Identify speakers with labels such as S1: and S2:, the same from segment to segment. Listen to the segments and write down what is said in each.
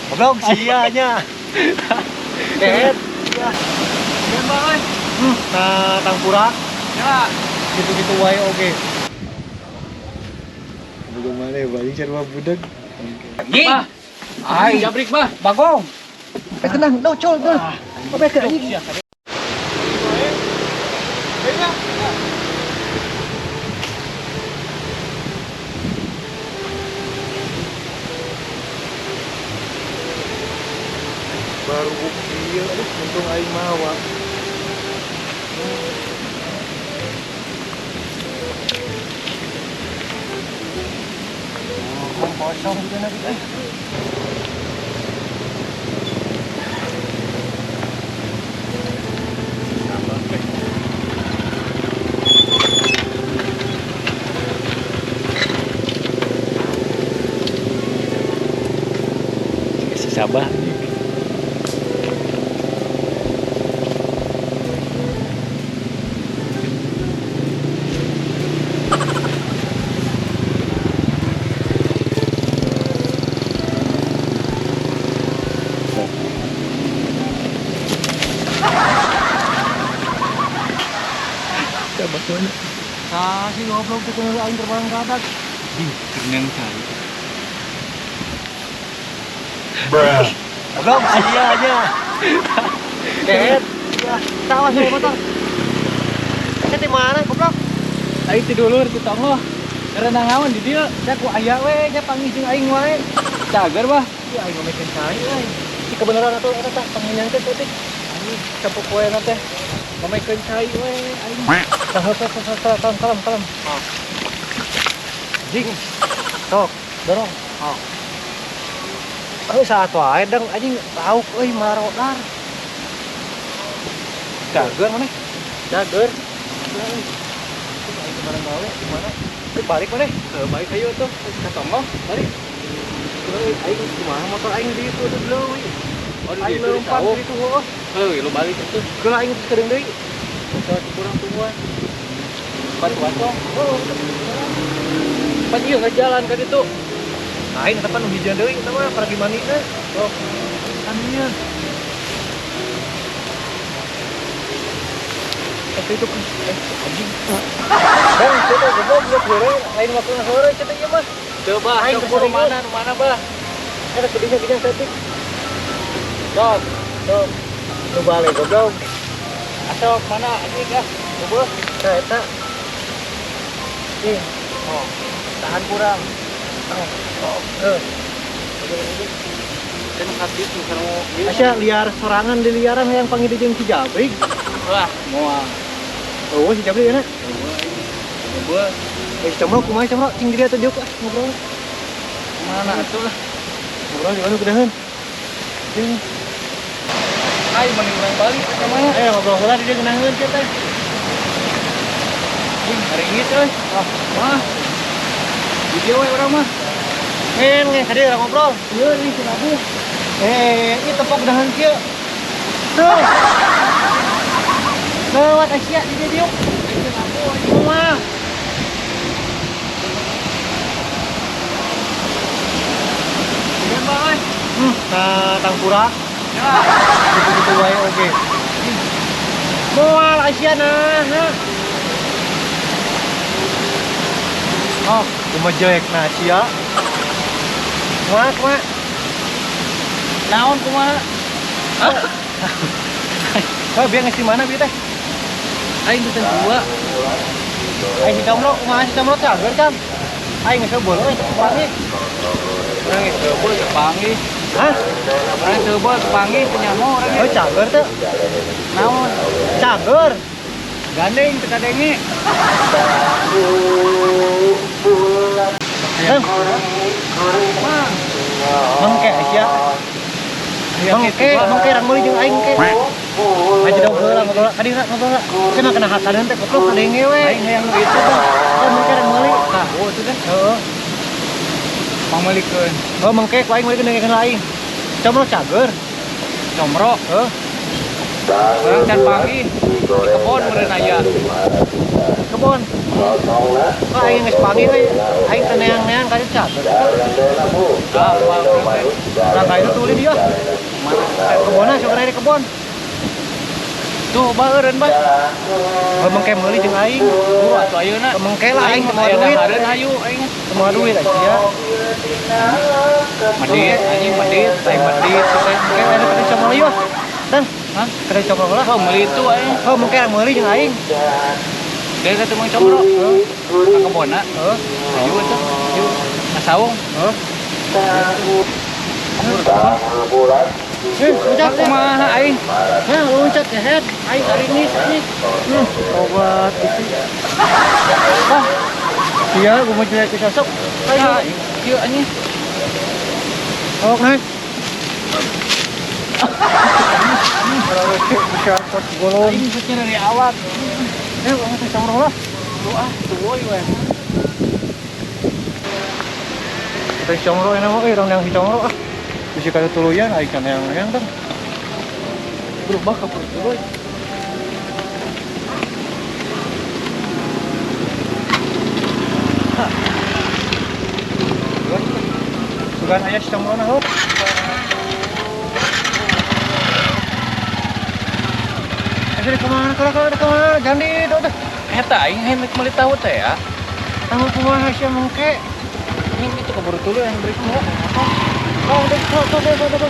S1: Goblok sia nya. Kehet. Sia.
S2: Yan ba oy?
S1: Nah, tangkurak
S2: Ya.
S1: gitu-gitu wae oge. Bagaimana ya, anjing sarua budak.
S2: Anjing. Ai, jabrik bah.
S1: Bagong. Eh tenang, no col, col. Apa ke anjing? Baru bukti, aduh, untung aing mawa. Oh, kosong gitu nanti. Eh.
S2: Si Sabah. Sabah mana?
S1: Ah, si goblok tuh kudu aing terbang ke atas.
S2: Ding, kerenang cai.
S1: Goblok sia nya. Kehet. Ya, tawa sih motor. Saya di mana goblok?
S2: Aing ti dulur ti tonggoh. Kerenang naon di dieu?
S1: Saya ku aya we, nya panggil jeung aing wae.
S2: Cager bah.
S1: Ieu aing ngomekeun cai euy. Si kebenaran atuh eta tah panginyan teh teutik.
S2: Anjing, sapopoena teh ngomekeun cai we aing.
S1: Tah tah tah tah kalem kalem kalem.
S2: Oh.
S1: Jing. Sok, dorong.
S2: Oh.
S1: Eh saat wae dang anjing lauk euy marodar. Cager maneh?
S2: Cager.
S1: Aing kemarin gawe di mana? Eh, balik maneh?
S2: Heuh, balik ayo tuh ka tonggoh, balik.
S1: Euy, aing kumaha motor aing di itu tuh leuwi.
S2: Oh, di
S1: Aing
S2: ditu di
S1: leumpang
S2: sawah.
S1: di itu heuh.
S2: Heuh, lu balik atuh.
S1: Keula aing geus kedeung deui.
S2: Motor kurang tungguan. Bantuan tong.
S1: Heuh.
S2: Pan ieu geus jalan ka ditu.
S1: Aing tepan nu hijau deui eta mah paragi mandi teh.
S2: Sok.
S1: Kan ieu. Tapi itu kan anjing. Bang, kita goblok geus heureuy, lain waktu heureuy cenah ieu mah.
S2: Teu bah,
S1: Aing
S2: sok
S1: keserius.
S2: buru mana nu mana bah.
S1: Eta kedinya gini saeutik.
S2: Sok.
S1: Sok. Nu balik goblok.
S2: Asok mana anjing ah. Goblok.
S1: Tah eta. Ih,
S2: Oh. Tahan kurang.
S1: oh, oh, eh.
S2: Kan hati tuh kan mau ieu.
S1: Asya liar sorangan di liaran yang panggil jeung si Jabrik.
S2: Wah, moal.
S1: Oh, si Jabrik enak.
S2: Goblok.
S1: Eh, si Comro kumaha Comro cing di dieu atuh diuk ah ngobrol.
S2: Mana atuh lah.
S1: Ngobrol di mana kudaheun? Jeung
S2: Aing mending urang balik ka mana?
S1: eh ngobrol heula di dieu ngeunaheun kieu teh.
S2: Anjing, haringit euy.
S1: Ah,
S2: Mah. Di dieu we urang mah.
S1: ngen ngen kadieu urang ngobrol.
S2: Ieu nih si Rabu.
S1: Eh, ieu tepok dahan kieu. Tuh. Lewat Asia di dieu diuk. Kumaha?
S2: Yan ba oy?
S1: Nah, tangkurak
S2: Ya.
S1: gitu-gitu wae oge. Moal Asia nah. Ha. Oh, kumaha jelek na Asia. Kumaha kumaha?
S2: Naon kumaha?
S1: Oh, biar ngasih mana bieu teh?
S2: Aing teh dua.
S1: Aing si Comro, kumaha si Comro cager cam? Aing geus boleh euy panggih.
S2: Urang geus teu kepanggih.
S1: Hah?
S2: Urang teu bol kepanggih teu nyaho urang
S1: Oh,
S2: ge.
S1: cager teh.
S2: Naon?
S1: Cager.
S2: Gandeng teu kadenge.
S1: Eh,
S2: Mah.
S1: mengke Asia. Mengke, mengke rang meuli jeung aing ke. Aja dong heula ngobrol kadieu ngobrol. Cenah kena hasadeun teh goblok kadenge we.
S2: Aing hayang nu itu tuh.
S1: Oh, mengke rang meuli.
S2: Tah, oh itu teh.
S1: Heeh.
S2: Pangmeulikeun.
S1: Oh, mengke ku aing meulikeun dengekeun aing. Comro cager.
S2: Comro.
S1: Heuh.
S2: Urang can panggih di kebon meureun aya.
S1: Kebon. Kok aing geus panggih euy. Aing teu neang-neang ka dieu cager.
S2: Ah, apa urang teh?
S1: Urang ka itu tuli dia.
S2: Mana?
S1: Kebonna sok di kebon.
S2: Tuh baeureun bah.
S1: Kalau mengke meuli jeung aing.
S2: Buru atuh ayeuna.
S1: Mengke lah aing teu mawa
S2: aya
S1: duit.
S2: dahareun hayu aing.
S1: Teu mawa duit aing ya.
S2: Medit anjing medit, aing medit teh.
S1: Mengke aya kedai comol ieu. Dan,
S2: Hah?
S1: kedai comol lah.
S2: Oh, meuli itu aing.
S1: Oh, mengke meuli jeung aing.
S2: Dari satu Mang Comro. Ka kebonna.
S1: Heeh.
S2: Hayu atuh. Yuk. Ngasaung.
S1: Heeh. Loncat
S2: Kumaha aing?
S1: Hah, loncat kehet. Aing garinis anjing. Tobat itu. Wah. Iya, gua mau jelek ke sosok. Ayo.
S2: Ieu anjing.
S1: Oh, naik. Golong.
S2: Aing maksudnya dari awak.
S1: Kamu teh comro lah.
S2: Lu ah, tuh we.
S1: Teh comro enak mah euy, urang yang si comro ah. Bisi kada tuluyan aing kan yang teh.
S2: Berubah ke perut.
S1: Sugan aya si comro na heuh. Eh, kemana? Kemana? Kemana? Jangan di itu tuh.
S2: Eta aing hayang meuli tahu teh ya.
S1: Tahu kumaha sia mengke.
S2: Ini itu keburu tuluy yang beri semua.
S1: Oh, udah, tuh, tuh, tuh, tuh, tuh.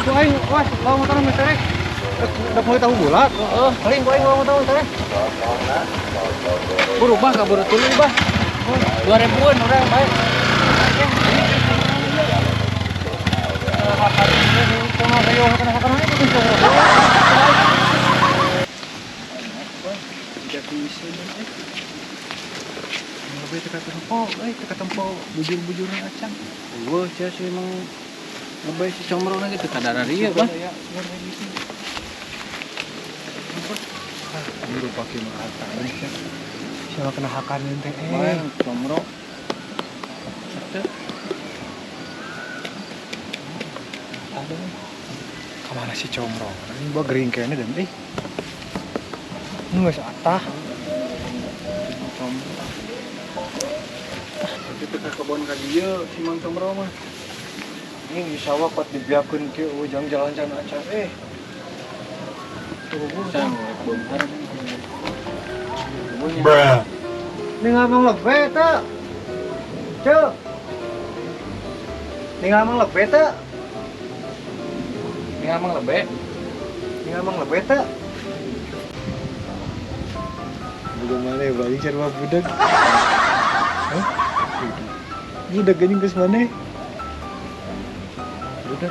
S1: Tuh aing, was, lawan motor meterek. Udah mulai tahu bulat.
S2: Heeh.
S1: Paling gua aing lawan motor meterek.
S2: Berubah kaburu tuluy bah. 2000-an urang bae.
S1: Bujur-bujuran acan.
S2: Eueuh sia si emang lebay si comro na gitu kadara ieu bah.
S1: Ini pakai mata ini. Siapa kena hakan teh?
S2: Bae comro. Teu.
S1: Ada. Kemana si comro? Ini gua gering kayaknya dan eh. Ini nggak atah.
S2: Comro. Tapi teu ka kebon ka dieu si Mang Comro mah.
S1: Ini di sawah kuat dibiakeun kieu ujang jalan-jalan acan eh. Tuh,
S2: Sang beunghar.
S1: Bruh. Ini ngomong lebih teu. Cuk. Ini ngomong lebih teu.
S2: Ini ngomong lebih.
S1: Ini ngomong lebih teu. Budak mana ya, balik cari mah budak. Hah? Budak anjing geus mana?
S2: Budak.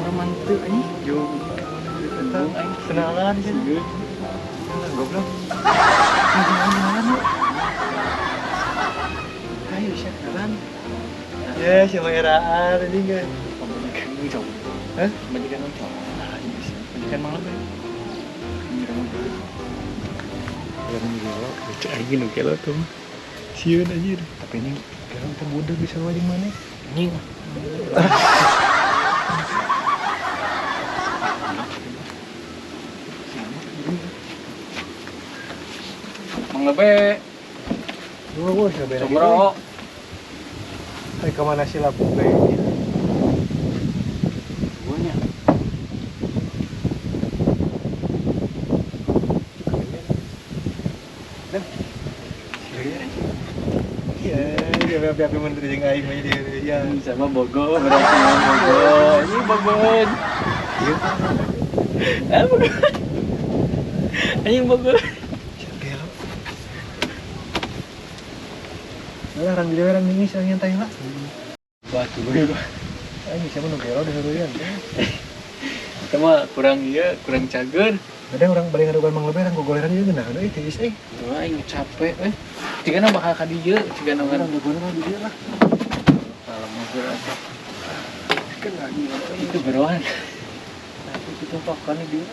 S2: Urang manteu anjing.
S1: Yo, kenalan di sini. Kenalan goblok. Kenalan lu. Ayo siapa kenalan? Ya, siapa eraan anjing kan.
S2: Pemajikan cowok.
S1: Hah?
S2: Pemajikan cowok.
S1: Nah, iya sih.
S2: Pemajikan Mang Lebay.
S1: Anjing nu gelo tuh. Sieun anjir. Tapi ini gelo teh budak bisa wae jeung maneh.
S2: Anjing. Mang Lebe.
S1: Dua gua siapa lagi?
S2: Comro.
S1: Hai kemana sih lapu be?
S2: Guanya.
S1: Dan. Iya, dia api menteri jeung aing mah dia. Ya.
S2: Sama Bogo, berarti Bogo. Ini Bogo.
S1: Iya.
S2: Eh, Bogo. Anjing Bogo.
S1: Gelo. Lah orang gede orang ini sang nyantai lah.
S2: Batu gue.
S1: Anjing siapa nu gelo diheureuyeuan.
S2: Eta mah kurang ieu, kurang cager.
S1: Kadang orang balik ngadukan Mang Lebe, orang gogoleran juga geunah euy tiis euy.
S2: Tuh aing capek euy. Cigana bakal ka dieu, cigana kan
S1: Orang gogoleran di dieu lah.
S2: Kalau mau gerak.
S1: Kan lagi
S2: itu beroan.
S1: Tapi itu tokan di dieu.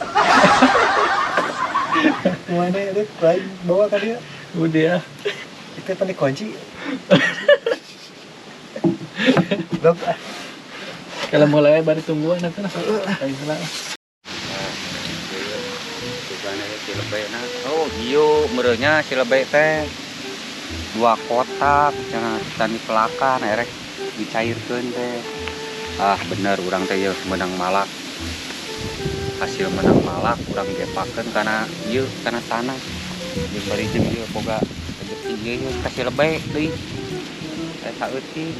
S1: Mana ya, lain bawa ka dieu.
S2: Udah.
S1: Itu pan dikunci. Blok ah.
S2: Kalau mulai baru tungguan nanti lah. Ayo lah.
S3: Si lebena. Oh, ieu meureunnya si lebe teh. Dua kotak cenah tani pelakan erek dicairkeun teh. Ah, bener urang teh ieu menang malak. Hasil menang malak urang gepakeun kana ieu kana tanah. Jeung bari jeung ieu boga rezeki ieu ieu ka si lebe deui. Teh saeutik.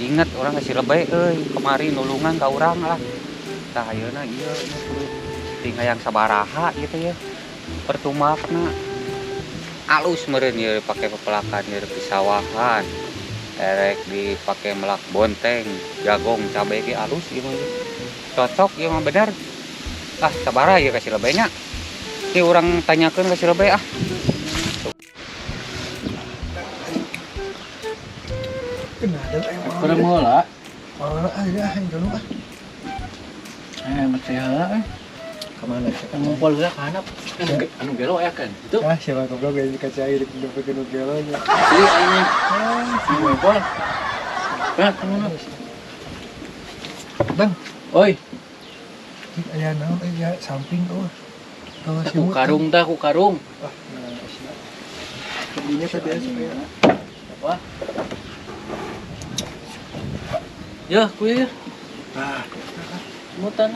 S3: Ingat urang ka si lebe euy, kamari nulungan ka urang lah. Tah ayeuna ieu ieu kudu ting hayang sabaraha gitu ya. Pertumakna alus meureun ieu dipake pepelakan ieu di sawahan. Erek dipake melak bonteng, jagong, cabe ge alus ieu mah. Cocok ieu mah bener. Ah, sabaraha ieu ka si lebe nya? Ieu urang tanyakeun ka si lebe ah.
S2: Kurang heula.
S1: Heula ah ah dulu ah.
S2: Mati heula eh.
S1: Ka mana sih?
S2: Ngumpul heula ka handap. Anu gelo aya kan. Itu.
S1: Ah, siapa goblok ge dikacai cai dek nu gelo nya.
S2: Asli aing mah. Ngumpul. Nah, kemana?
S1: Bang.
S2: Oi.
S1: Aya naon euy ya samping eueuh.
S2: Ku karung tah, ku karung.
S1: Ah, nah, sia. Kedinya tadi supaya
S2: apa? Ya, ku ya.
S1: Ah,
S2: mutan.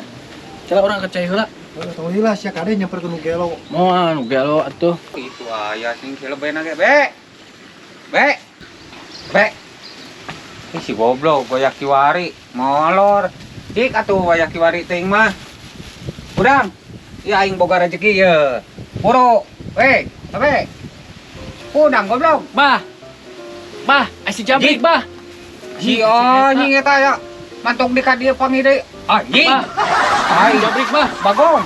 S2: Cara orang kecai heula.
S1: Tong heula sia kade nyamper ke nu gelo.
S2: Moal nu gelo atuh.
S3: Itu aya sing si lebena ge, Be. Be. Be. Ih, si goblok goyak kiwari, molor. Cik atuh goyak kiwari teuing mah. Udang. Ya aing boga rezeki ye. Buru. Weh, be. Udang goblok.
S2: Bah. Bah, si jabrik, bah.
S3: Si anjing eta ya. Mantok di ka dieu panggih deui. Anjing.
S2: Aing jabrik, bah.
S3: Bagong.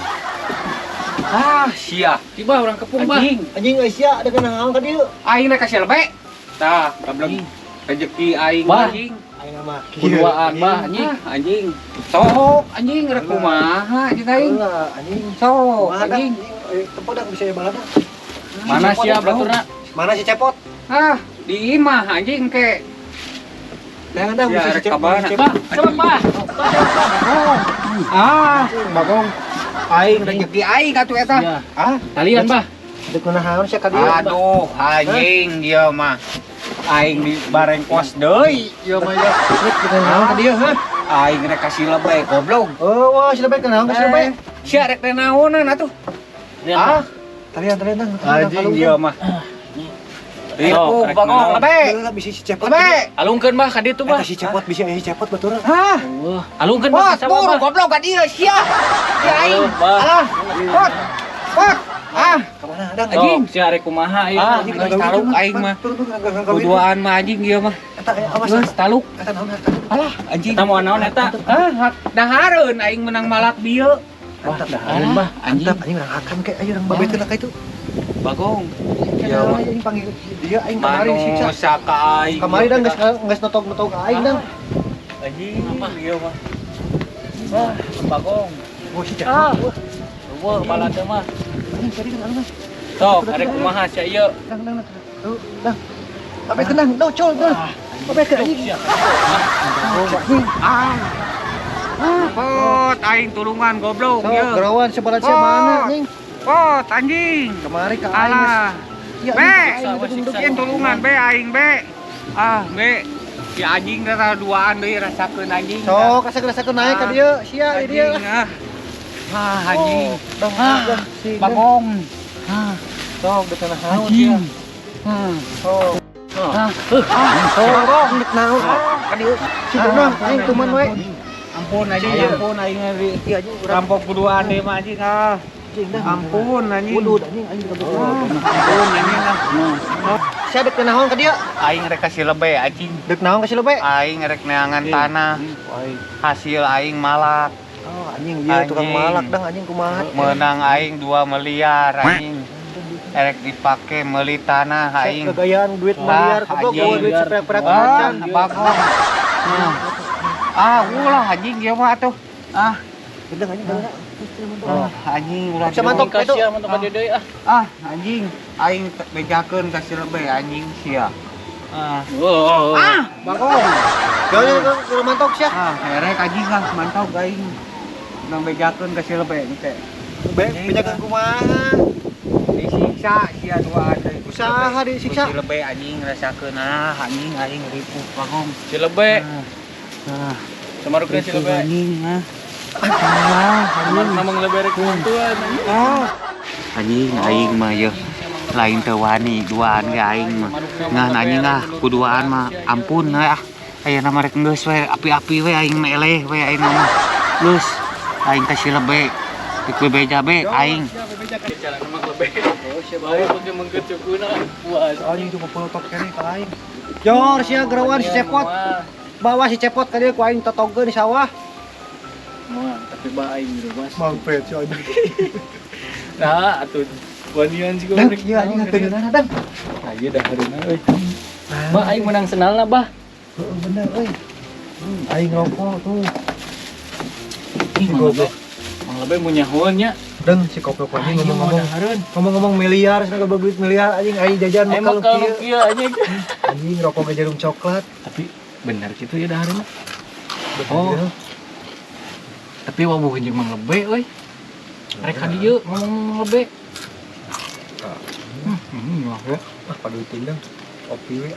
S3: Ah, sia.
S2: Tiba urang kepung, bah.
S3: Anjing.
S1: Anjing euy sia ada kana naon ka dieu?
S3: Aing rek ka si lebe. Tah, goblok. Rezeki aing anjing.
S1: Aing mah
S2: Kuduaan, bah, anjing.
S3: Anjing. Sok anjing rek kumaha jeung aing.
S1: Anjing.
S3: Sok anjing.
S1: Tempo dah bisa balada.
S2: Mana sia baturna?
S1: Mana si cepot?
S3: Ah, di imah anjing ke.
S1: Jangan dah bisa si cepot.
S2: Bah, cepet, bah.
S3: Ah, bagong. Aing rezeki aing atuh eta.
S1: Ah,
S2: talian, bah.
S1: Deuk naon sia ka dieu?
S3: Aduh, anjing ieu mah. Aing di bareng kos deui ieu mah ya.
S1: Deuk naon ka dieu, hah?
S3: Aing rek ka si lebe goblok.
S1: Oh, wah si lebe naon ka si lebe?
S3: Sia rek teh naonan atuh.
S2: Ah,
S1: talian talian tang.
S3: Anjing ieu mah. Ripuh bagong lebe.
S1: Bisa si cepot.
S3: Lebe.
S2: Alungkeun bah ka ditu bah.
S1: Eta si cepot bisa si cepot batur.
S3: Hah?
S2: Alungkeun bah ka sawah bah.
S3: Goblok ka dieu sia. Ya aing. Alah. Pot. Pot. Ah,
S1: Kamana dang
S3: anjing?
S2: Sia rek kumaha ieu?
S3: Ah, geus taluk aing mah. Kuduaan mah anjing ieu mah.
S1: Eta awas.
S3: Geus taluk.
S1: Eta naon eta?
S3: Alah, anjing.
S2: Eta moal naon eta?
S3: Ah, dahareun aing menang malak bieu.
S1: Wah,
S2: dahareun bah
S1: anjing. Anjing urang hakan ke ayo urang babeteun ka itu.
S3: Bagong.
S1: Iya mah anjing panggil dia aing kamari disiksa.
S3: Manusia ka aing.
S1: Kamari dang geus geus notog-notog aing dang.
S3: Anjing ieu mah. Wah, bagong.
S1: Oh, si cepot.
S2: Wah, balada mah.
S1: Anjing tadi kan anu.
S2: Sok, arek kumaha sia ieu?
S1: Dang dang dang. Dang. Babeteun dang, dang col dang. Babeteun anjing.
S3: Ah. Pot aing tulungan goblok
S1: ieu. Gerawan sebalan sia mana anjing?
S3: Pot anjing.
S1: Kemari ka aing.
S3: Alah. Be, ieu tulungan be aing be. Ah, be. Si anjing rasa duaan deui rasakeun anjing.
S1: Sok, rasakeun naik ka dieu, sia di dieu.
S3: Ah, anjing.
S1: Dong,
S3: bagong.
S1: Ah, sok deuk naon sia. Sok.
S2: Ah,
S1: sok deuk naon ka dieu. Si beunang anjing kuman we.
S3: Ampun anjing, ampun aing
S1: Iya anjing urang
S3: rampok kuduaan deui mah anjing ah. Ampun anjing.
S1: Udud anjing aing
S3: Ampun anjing ah.
S1: Sia deuk naon ka dieu?
S3: Aing rek ka si lebe anjing.
S1: Deuk naon ka si lebe?
S3: Aing rek neangan tanah. Hasil aing malak.
S1: Oh, anjing ieu tukang malak dang anjing kumaha.
S3: Menang aing 2 miliar anjing. Erek dipake meuli tanah aing.
S1: Kegayaan duit miliar goblok gawe duit seperak-perak macan.
S3: Bagong. Ah, ulah anjing ieu mah atuh. Ah,
S1: Gedeng anjing kana.
S3: Ah, anjing ulah.
S1: Bisa mantok
S2: itu. Sia mantok ka dieu deui ah.
S3: Ah, anjing. Aing bejakeun ka si lebe anjing sia. Ah. Ah, bagong.
S1: Jauh jauh mantok sia.
S3: Ah, erek anjing ah mantok aing. Nang bejakeun ka si lebe teh.
S1: Bejakeun kumaha?
S3: Disiksa sia duaan deui.
S1: Usaha disiksa.
S3: Si Lebe anjing rasakeun ah anjing aing ripuh bagong.
S2: Si Lebe.
S3: Ah,
S2: Samarukna si
S3: ripuh
S2: Lebe.
S3: anjing ah. Ah,
S2: Samarukna Mang Lebe rek bantuan anjing.
S3: ah. Anjing aing mah yeuh lain teu wani duaan ge aing mah. Ngan anjing ah kuduaan mah ampun we ah. Ayeuna mah rek geus we api-api we aing mah eleh we aing mah. Geus aing ka si Lebe. Rek bebeja be aing.
S2: Jalan Mang Lebe. Bae pakai mengket cukuna. Puas.
S1: Anjing cuma polotot keneh ka aing. Jor sia gerawan si Cepot. Bawa si Cepot ka dieu ku aing totogeun di sawah.
S2: Moal, tapi ba aing di rumah.
S1: Mampet si anjing.
S2: Nah, atuh wanian sih
S1: Dang, ieu anjing ngateungeunana dang.
S2: Nah, ieu dahareuna euy. Bah aing menang senalna bah.
S1: Heeh bener euy. Aing rokok tuh.
S2: Ih, Mang Lebe. Mang Lebe mun nyahoan nya.
S1: Deng si koplok anjing
S2: Aing mau
S1: ngomong-ngomong.
S2: dahareun.
S1: Ngomong-ngomong miliar, cenah duit miliar anjing aing jajan
S2: Aing
S1: makal
S2: makal nu
S1: kieu.
S2: kieu anjing.
S1: Anjing rokok ge jarum coklat.
S2: Tapi bener gitu ya dahareunna.
S1: Bener
S2: Oh.
S1: gitu.
S2: Tapi wawuh jeung Mang Lebe euy. Rek ka dieu ngomong Mang Lebe. Hmm, wah ya.
S1: Ah, padutin dong. Kopi we.